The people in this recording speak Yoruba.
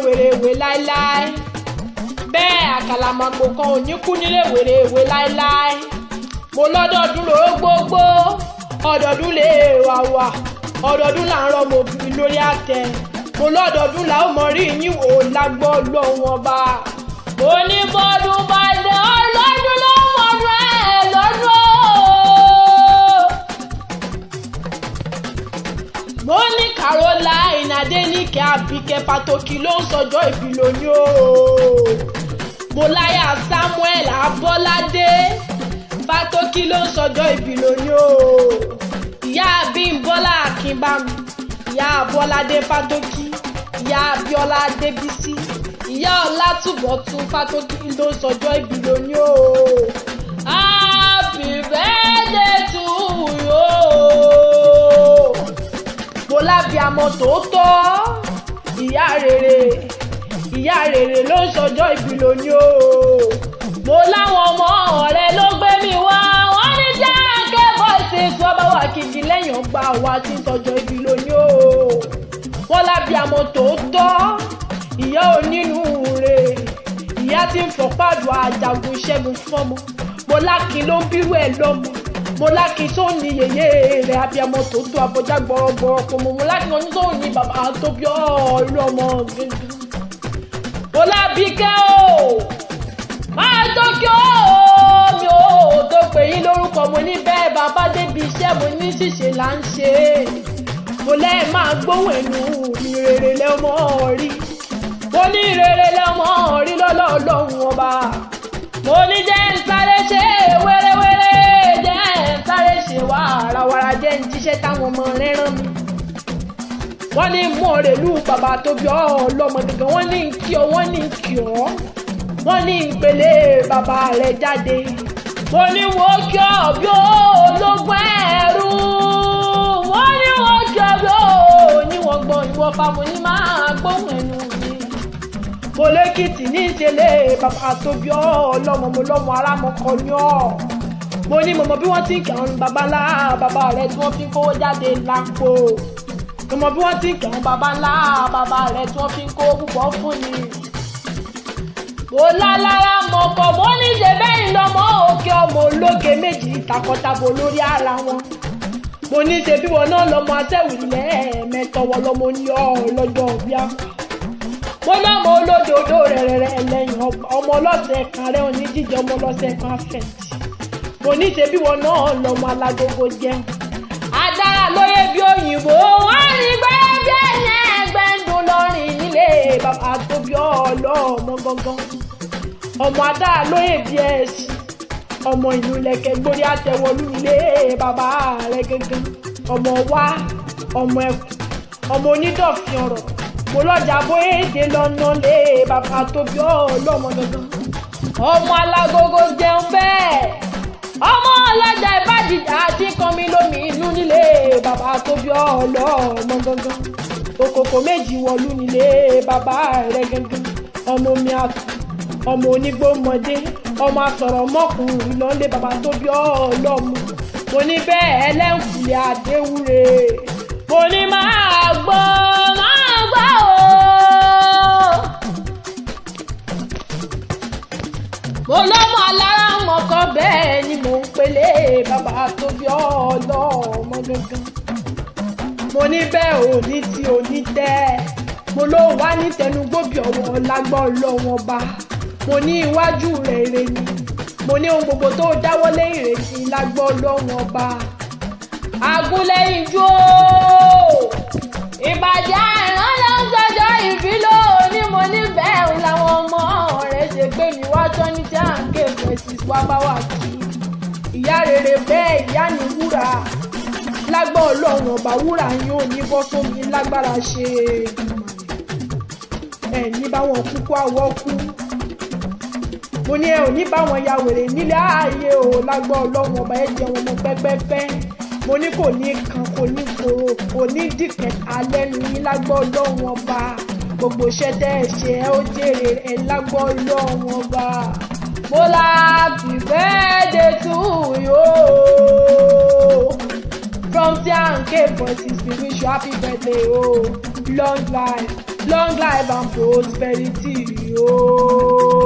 wèrèwé láéláé. Bẹ́ẹ̀ àkàlàmọ̀gbò kan ò ní kú nílé wèrèwé láéláé. Mo lọ́dọọdún ló gbogbo, ọdọọdún lè wà wà, ọdọọdún là ń rọmọ òbí lórí àtẹ. Mo lọ́dọọdún là ó mọ rí yín wò lágbọ́ lọ́wọ́n bá. Mo ní bọ́dún bá dé, ọlọ́dún ló mọ̀ọ́dún ẹ̀ lọ́dún o. Mo ní Caroline Adéníkẹ́ Àbíkẹ́ Fatoki ló ń sọjọ́ ìbí lónìí o. Mo láyà Samuel Abọ́ládé Fatoki ló ń sọjọ́ ìbí lónìí o. Ìyá Bímbọ́lá Akínbámi, ìyá Abọ́ládé Fatoki, ìyá Abíọ́lá Adébísí, ìyá Ọlátúbọ̀tún Fatoki ló ń sọjọ́ ìbí lónìí o. Happy birthday to you. Mo lábíamọ tòótọ́, ìyá rere, ìyá rere ló ń sọjọ́ ìbí lónìí o. Mo láwọn ọmọ ọ̀rẹ́ ló gbé mi wá, wọ́n ní jákè bọ́ìsì tí wọ́n bá wà kìkì lẹ́yìn ọgbà wa tí ń sọjọ́ ìbí lónìí o. Wọ́n lábíamọ tòótọ́, ìyá onínúure, ìyá tí ń fọ̀pá-àdùn àjàgùn ṣẹ́gun fọ́mọ. Mo lákin ló ń bírú ẹ̀ lọ́mọ. Mo lákin tó ní yèyé rẹ̀, abiyamọ tòótọ́ abọ́já gbọ́rọ̀gbọ́rọ̀ kò mọ̀. Mo lákin oní tó ní bàbá tó bí ọlọ́mọ gẹ́gẹ́. Mo lábíkẹ́ o, máa tó kí o, mi ò tó pè yín lórúkọ. Mo ní bẹ́ẹ̀ bàbá débi iṣẹ́, mo ní ṣìṣe là ń ṣe. Mo lẹ́ẹ̀ máa gbóhùn ẹnu mi, rere lẹ́mọ́ rí. Mo ní rere lẹ́mọ́ rí lọ́lọ́ Ọlọ́run ọba. Mo ní jẹ́ ń sáré ṣe wéréwéré, jẹ́ ń sáré ṣe wàràwàrà, jẹ́ ń jíṣẹ́ táwọn ọmọ rẹ̀ rán mi. Wọ́n ní mú ọ̀rẹ́lú bàbá tó bí ọlọ́mọ gangan, wọ́n ní kí ọ, wọ́n ní kí ọ, wọ́n ní ìpele bàbá rẹ̀ jáde. Mo ní wọ́n kí ọ bí ológun ẹ̀rú, wọ́n ní wọ́n kí ọ bí oníwọ̀n gbọ̀n ìwọ̀n fa. Mo ní máa gbóhùn ẹnu mi. Mo lẹ́kìtì ní ìṣẹ̀lẹ̀ bàbá tó bí ọlọ́mọ, mo lọ́mọ arámọkọ ní ọ́. Mo ní mo mọ bí wọ́n ti ń kí àwọn baba ńlá bàbá rẹ̀ tí wọ́n fi ń kówó jáde lápò. Mo mọ bí wọ́n ti ń kí àwọn baba ńlá bàbá rẹ̀ tí wọ́n fi ń kówó púpọ̀ fún ni. Mo lálára mọ̀kọ́, mo ní ṣe bẹ́ẹ̀ lọ́mọ òkè, ọmọ ológe méjì takọtabo lórí ara wọn. Mo ní ṣe bí wọn náà lọ́mọ aṣẹ́wì lẹ́ẹ̀mẹ́tọ́wọ́ lọ́mọ ní ọ lọ́jọ́ bíá. Mo lọ́mọ olódodo rẹ̀rẹ̀rẹ̀ lẹ́yìn ọmọ ọlọ́sẹ̀ kan rẹ̀ òní jíjẹ, ọmọ ọlọ́sẹ̀ kan fẹ̀ǹtì. Mo ní ṣe bí wọn náà lọ́mọ alágogo jẹun. Adára lóye bí òyìnbó, wọ́n ní gbé bí ẹ̀yìn ẹgbẹ́ ń dún lọ́rìn nílé bàbá tó bí ọlọ́mọ gangan. Ọmọ adára lóye bí ẹ̀sìn, ọmọ ìlú lẹ̀kẹ̀ gbórí àtẹ̀wọlú ilé bàbá rẹ̀ gangan. Ọmọ wa, ọmọ ẹkùn, ọmọ onídọ̀fin ọ̀rọ̀. Mo lọ́jà bóyédè lọ́nà lé bàbá tó bí ọlọ́mọ gangan. Ọmọ alágogo jẹun bẹ́ẹ̀, ọmọ ọlọ́jà ìbàdìjà àti kànmi lómi inú nílé bàbá tó bí ọlọ́mọ gangan. Òkòkò méjì wọlú nílé bàbá rẹ̀ gangan. Ọmọ omi àtọ̀, ọmọ onígbòmọdé, ọmọ asọ̀rọ̀ mọ́kùnrin lọ́lé bàbá tó bí ọlọ́mọ. Mo ní bẹ́ẹ̀ ẹlẹ́ǹkùlé àdéwúre. Mo ní máa gbọ́, máa gbọ́ o. Mo lọ́mọ alára mọ̀kọ́, bẹ́ẹ̀ ni mò ń pélé bàbá tó bí ọlọ́mọ gangan. Mo ní bẹ́ẹ̀ òní tí òní tẹ́. Mo ló wá ní tẹnugbóbi ọ̀wọ́ lágbọ́ lọ́wọ́n bá. Mo ní iwájú rẹ̀ ire ni. Mo ní ohun gbogbo tó dáwọ́lé ìrètí lágbọ́ lọ́wọ́n bá. Agúnlẹ̀yìn jó ìbàjẹ́ àìrán ló ń sọjọ́ ìbílò ní. Mo ní bẹ́ẹ̀ ń làwọn ọmọ rẹ̀ ṣe gbé mi wá tán ní tí à ń ké voices wá bá wà kí. Ìyá rere bẹ́ẹ̀ ìyá ní wúrà lágbọ́ ọlọ́run ọba, wúrà yín ò ní bọ́ sómi lágbára ṣe ẹ̀ ní báwọn kúkú àwọ̀ kú. Mo ní ẹ ò ní báwọn ya wèrè nílé ààyè o lágbọ́ ọlọ́run ọba, ẹ jẹun ọmọ pẹ́pẹ́pẹ́. Mo ní kò ní kan, kò ní koro, kò ní dìkẹ̀ta lẹ́nu yín lágbọ́ ọlọ́run ọba. Gbogbo iṣẹ́ tẹ́ ẹ ṣe, ẹ ó jèrè ẹ lágbọ́ ọlọ́run ọba. Mo la happy birthday to you. From T&K Voices, we wish you happy birthday o. Long life. Long life and prosperity o.